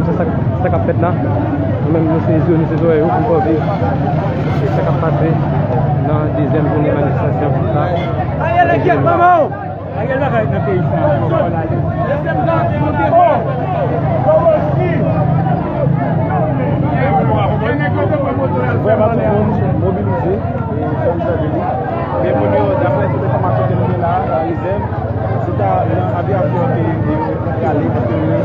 se sa, sa k ap fèt la. Nou menm, nou se zye nou, se zòrèy yo pou n pran viv. Se sa k ap pase nan dezyèm jounen manifestasyon sa. Ariel, enkyèt, manman w! Ariel pa ka ret nan peyi sa ankò, fò l ale. Vrèman, tout moun mobilize, e, kòm sa vle di. Men moun yo, daprè tout enfòmasyon ke nou gen la, la rezèv, se ta nan avyasyon ke yo prale, paske yo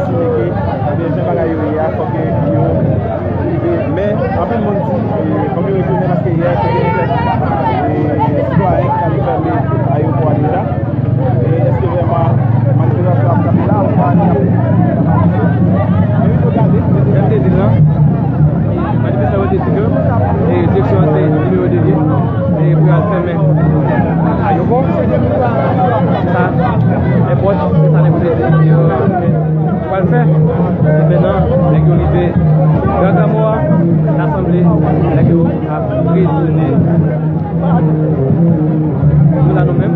Nèg yo rive Gran Granmo a, nan sanble, nèg yo ap retounen. Nou la nou menm.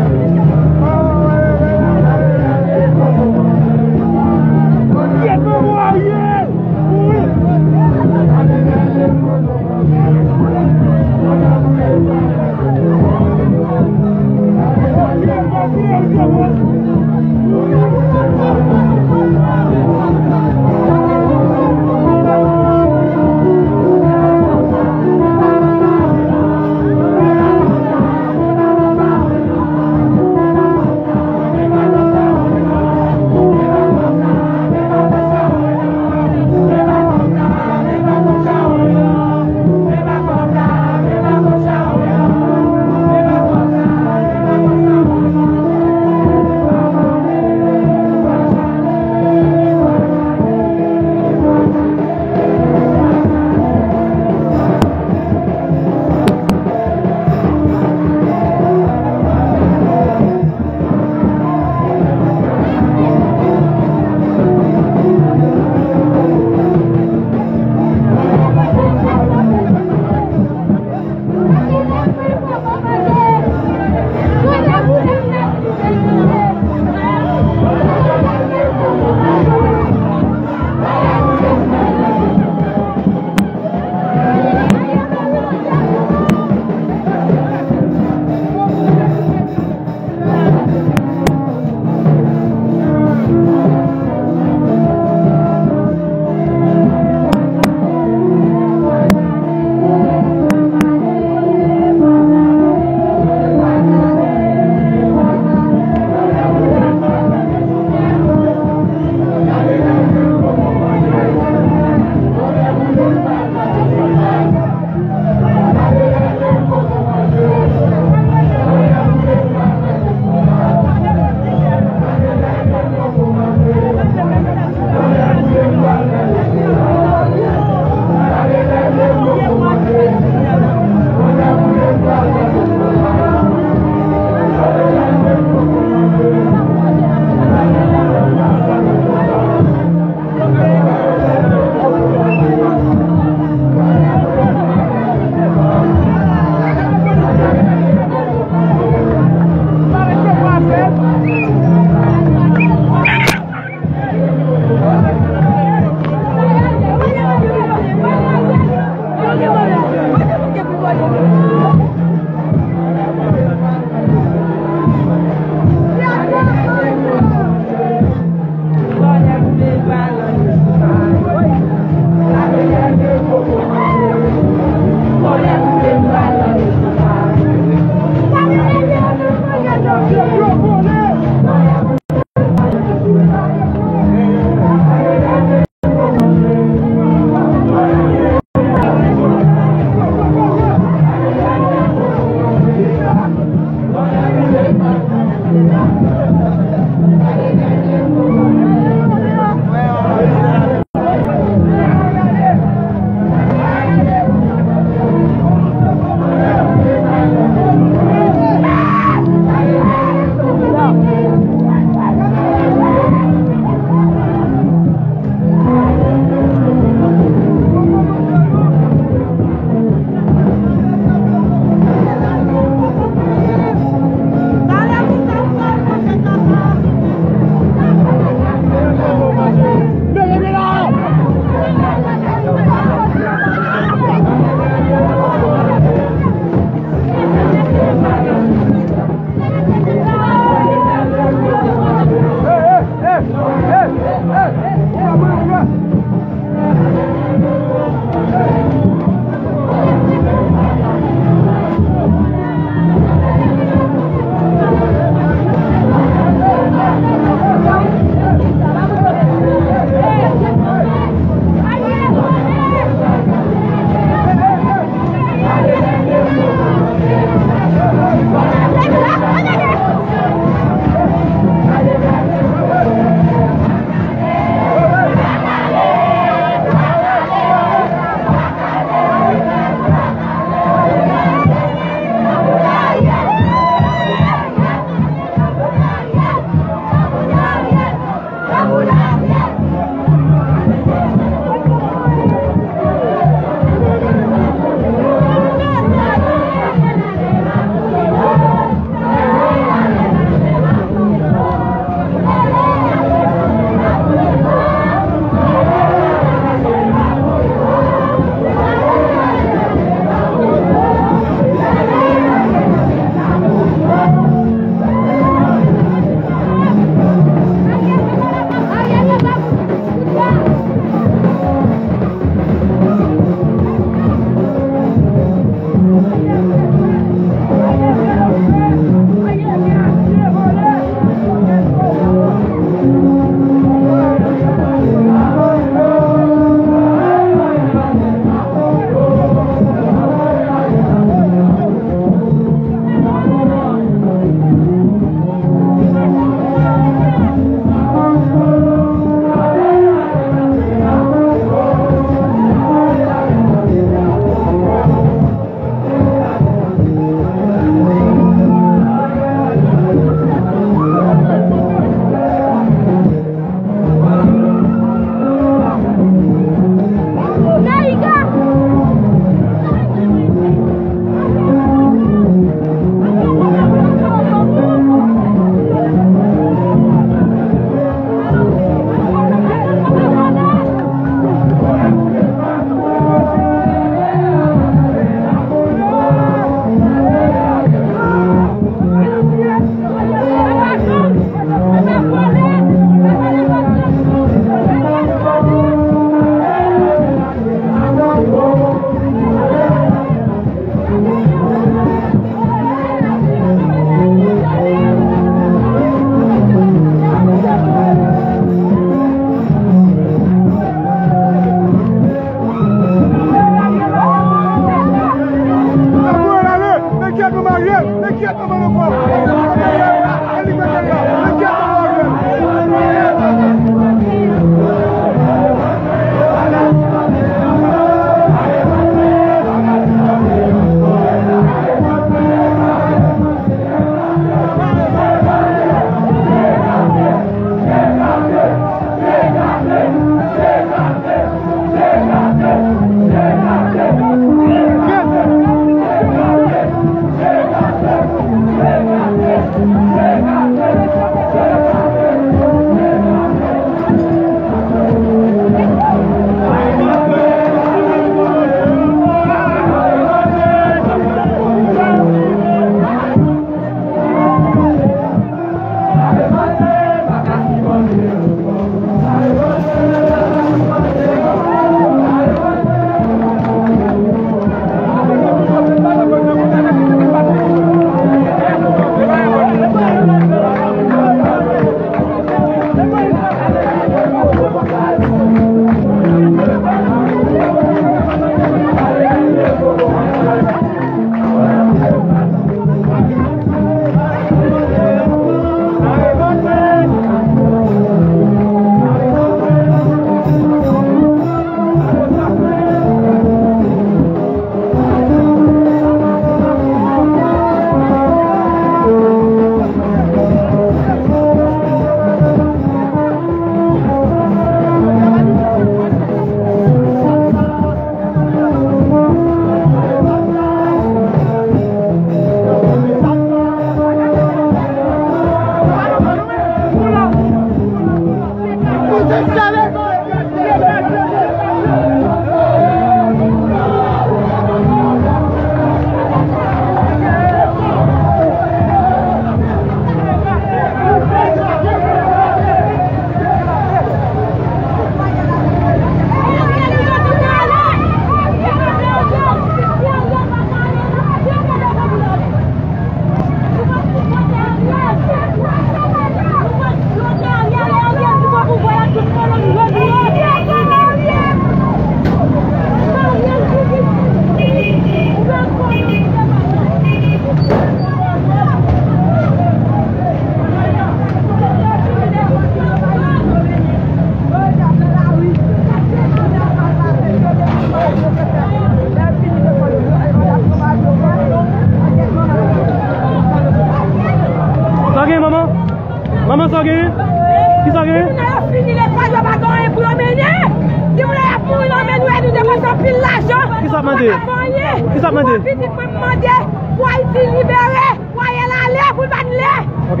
Sa gen? Timoun yo fini lekòl, yo pa gen anyen pou yo mennen. Timoun yo ap mouri nan men nou, e nou depanse anpil lajan. Kisa w ap mande? Nou pa ka fè anyen. Kisa w ap mande? Pou pitit mwen, m mande pou Ayiti libere, pou Ariel ale, pou l pa t lè. Ok.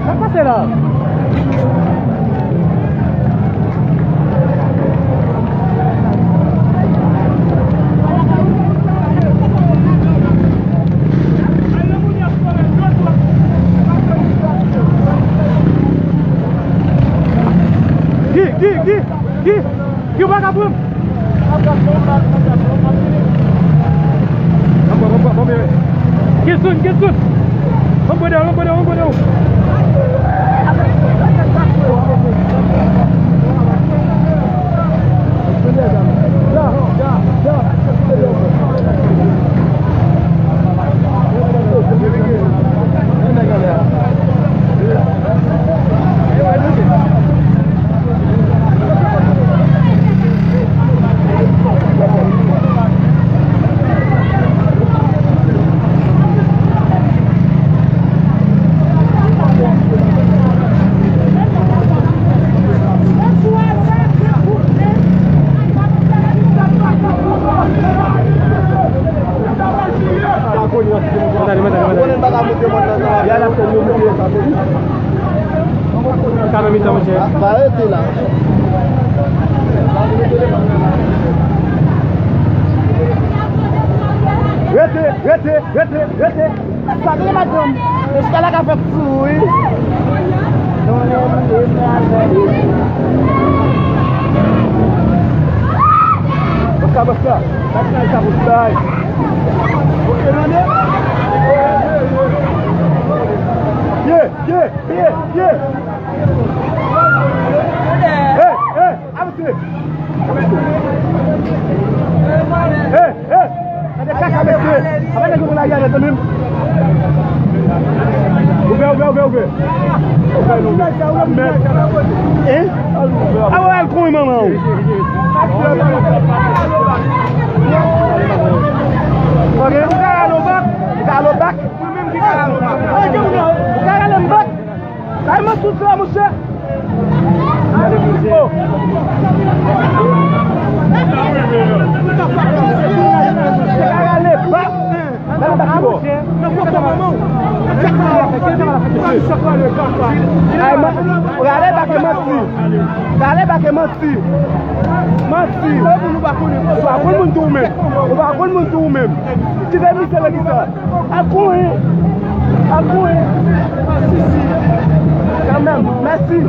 Sa k pase la? Gi, Gi, Gi, Gi, Gi, w pa ka pran m. Anpwa, anpwa, anpwa, anpwa, anpwa. Gilson, Gilson. Anpwa dèyè, anpwa dèyè, anpwa dèyè. Mwen tande, mwen tande, mwen tande. Kanmenm mitan, monchè. Pa rete la. Rete, rete, rete, rete. Sa gen madanm. Eskala ka fèt sou wi. Basta, basta. Basta, basta. Ye, ye, ye, ye. Hey, hey, avanse. Hey, hey. Gade kaka, mesye. Apa nèg yo konn lage alèz, tande m? Ouvè, ouvè, ouvè, ouvè. Ouvè, ouvè. Mèt. Hein? Ah ouais, al kouri manman w. Ok, ou ka ale w bak? Ou ka ale w bak? Ou ka ale w bak? Kay mwen tout la, monchè. Ale, monchè. Kay ale bak. Nan fòkò manman w. Ay, man, rale bak e manti. Rale bak e manti. Manti. Ou pa konn moun tou ou menm. Ou pa konn moun tou ou menm. Kite misye nan kisa. Al kouri. Al kouri. Kanmenm. Mèsi.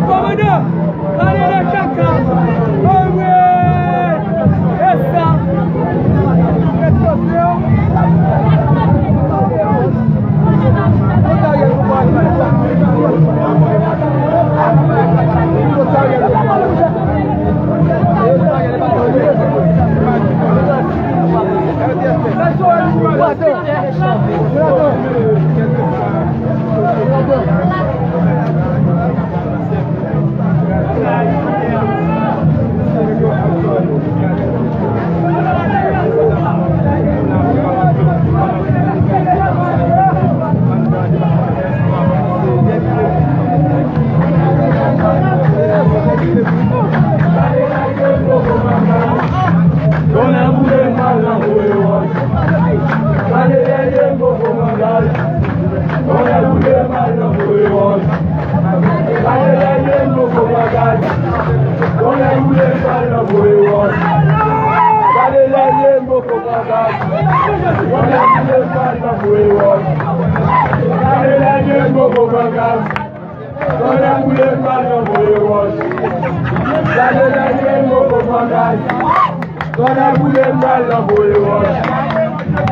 Kòmandan! Ale nan kaka! Owe! E sa! Gade dènye Koko pran gaz. Tonnè boule bal nan voye wòch. Gade dènye Koko pran gaz. Tonnè boule bal nan voye wòch.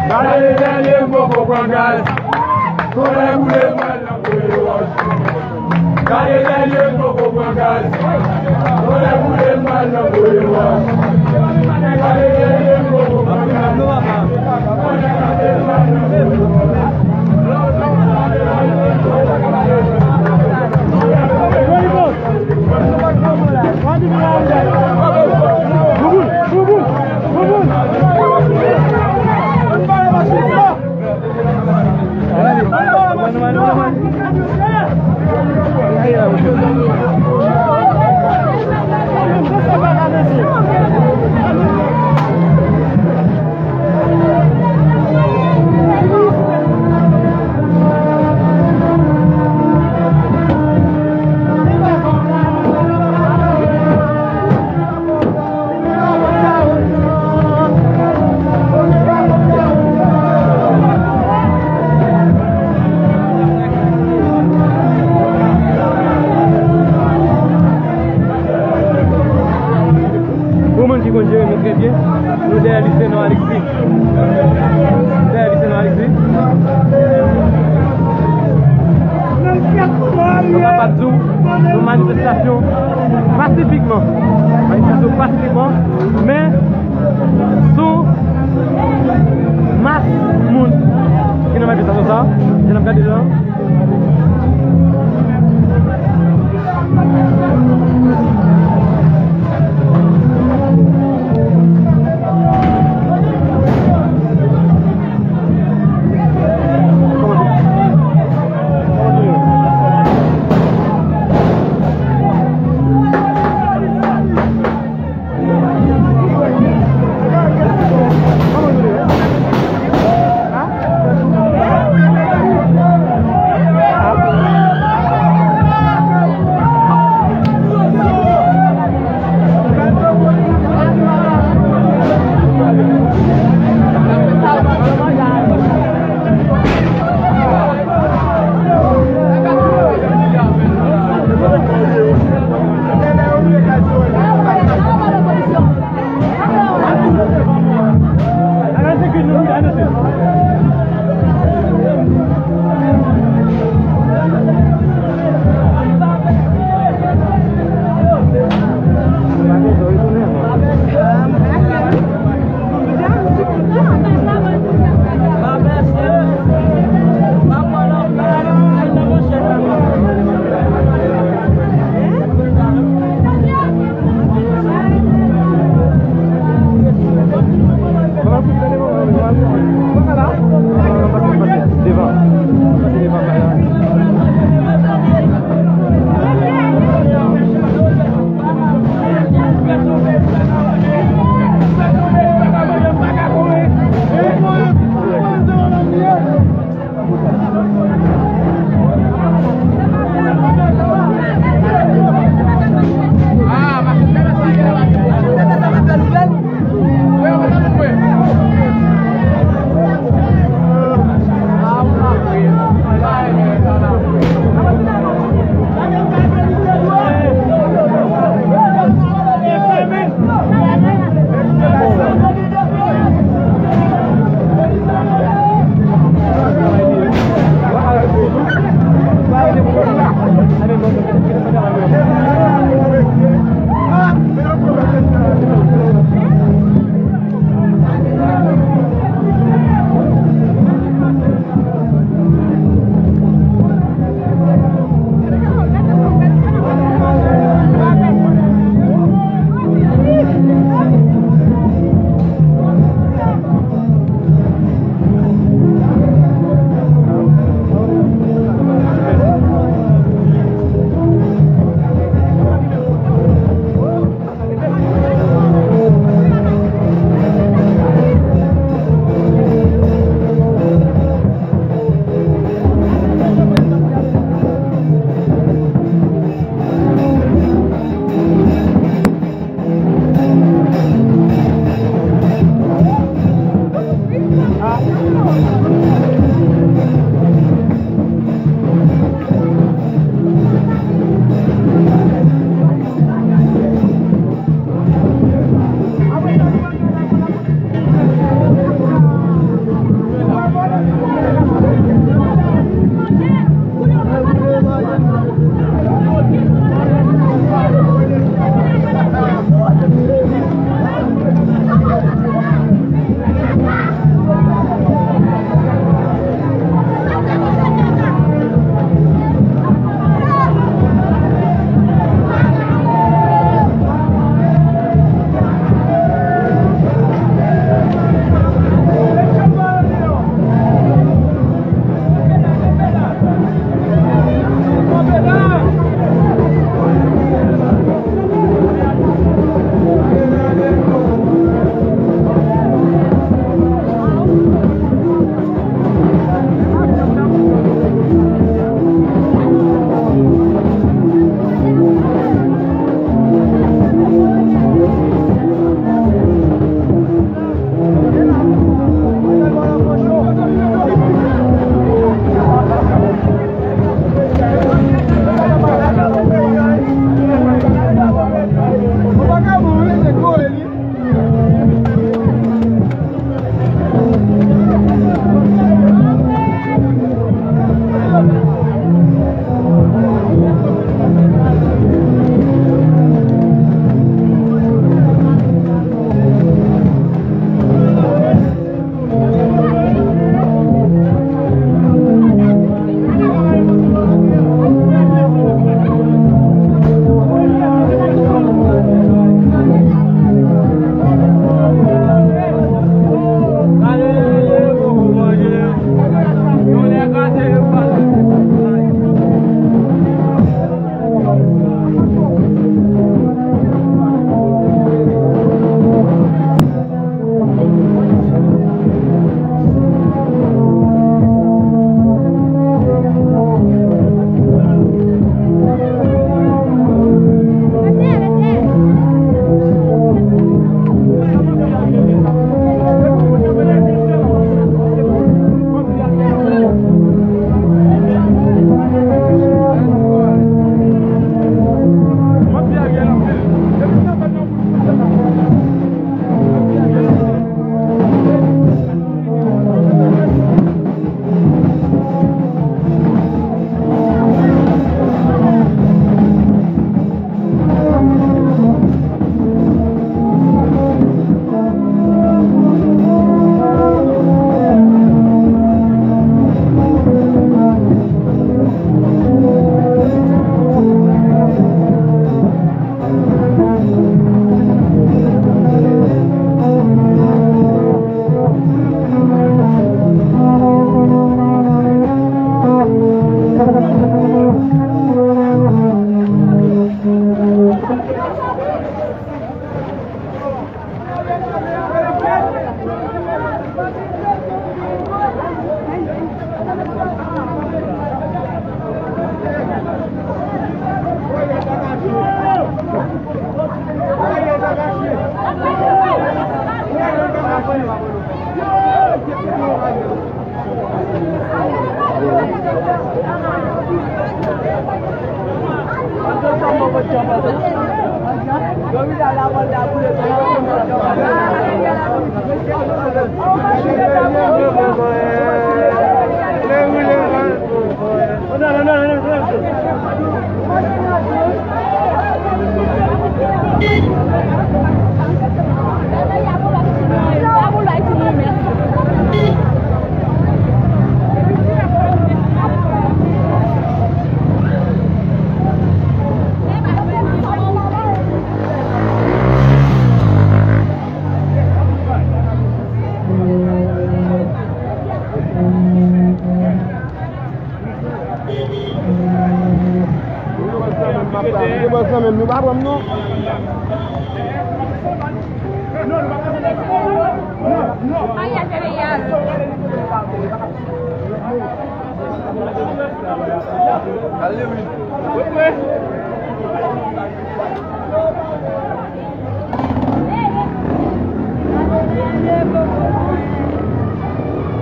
Gade dènye Koko pran gaz. Tonnè boule bal nan voye wòch. Gade dènye Koko pran gaz. Tonnè boule bal nan voye wòch. Gade dènye Koko pran gaz. Pou moun ki konn Jeremi trè byen, nou dèyè lise non Alexis. Dèyè lise non Alexis. Nou kapab di w, yon manifestasyon pasifikman. Manifestasyon pasifikman, men sou mas moun ki nan manifestasyon sa, jan n ap gade la.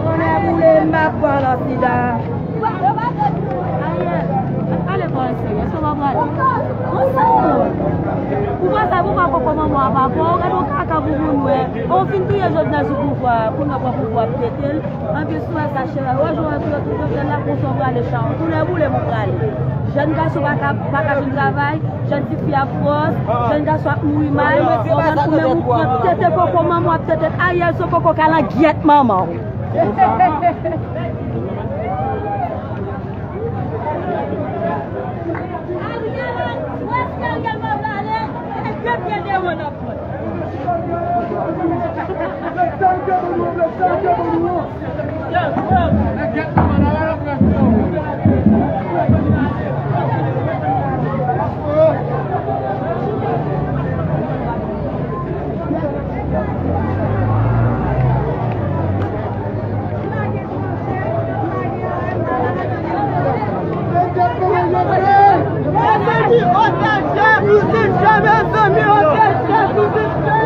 Bonè boule m pa kwè nan sida. Ariel, mwen pale pa serye, èske w pa prale? Ou sa w? Ou pa sa, ou pa koko manman w pa fò, ou gade yon kaka bouboun wè. Ou fin touye Jovenel sou pouvwa, kounye w pran pouvwa ap pete l. Anpil sou wè sa chera, wè jwè anpil tout Jovenel la konsa w prale chan. Bonè boule m ou prale. Jèn gason pa ka, pa ka jwenn travay, jèn tifi ap gwòs, jèn gason ap mouri mal, ou menm ou pran tete koko manman w ap tete Ariel sou koko kalangyèt manman w. Mezanmi, otaj la, nou se fè, mezanmi, otaj la, nou se fè.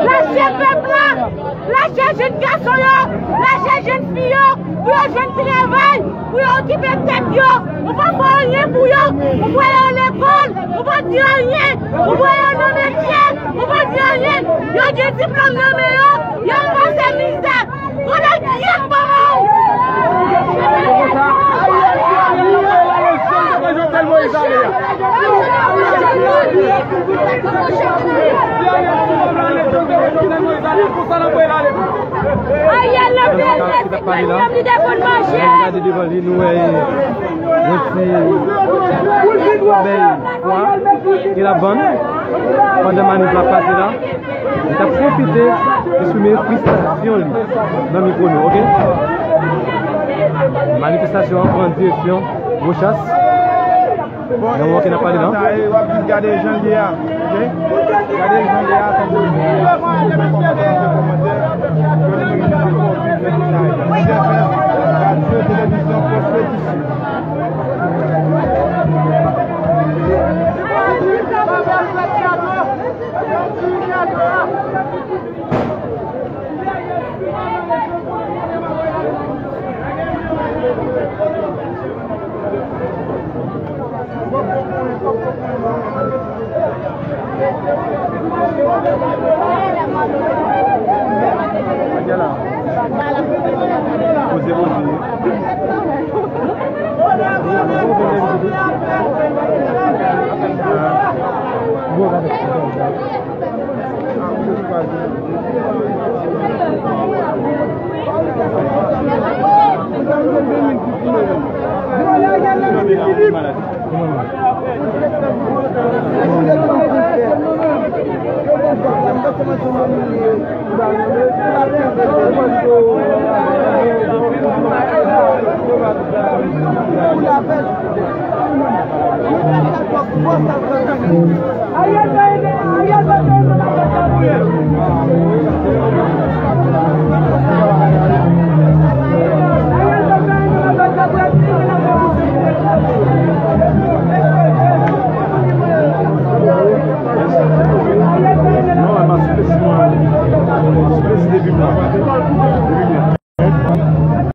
Lache pèp la! Lache jèn gason yo, lache jèn fi yo, pou yo jwenn travay, pou yo okipe tèt yo. Ou pa fè anyen pou yo, ou voye yo lekòl, ou pa di anyen, ou voye yo nan metye, ou pa di anyen. Yo gen diplòm nan men yo, y ap pase mizè. Konnen kiyès papa w. Ariel nan pèse, se li menm li te konn manje. Gade devan li, nou wè yon ti bèy pwa ki l ap vann pandan manif la ap pase la. Li t ap pwofite eksprime fristrasyon li nan mikwo nou, oke? Manifestasyon an pran direksyon Rochas. Nan moman ke n ap pale la. W ap jis gade jan l ye a, oke? Gade jan l ye a, tankou radyo, televizyon, pwofetis.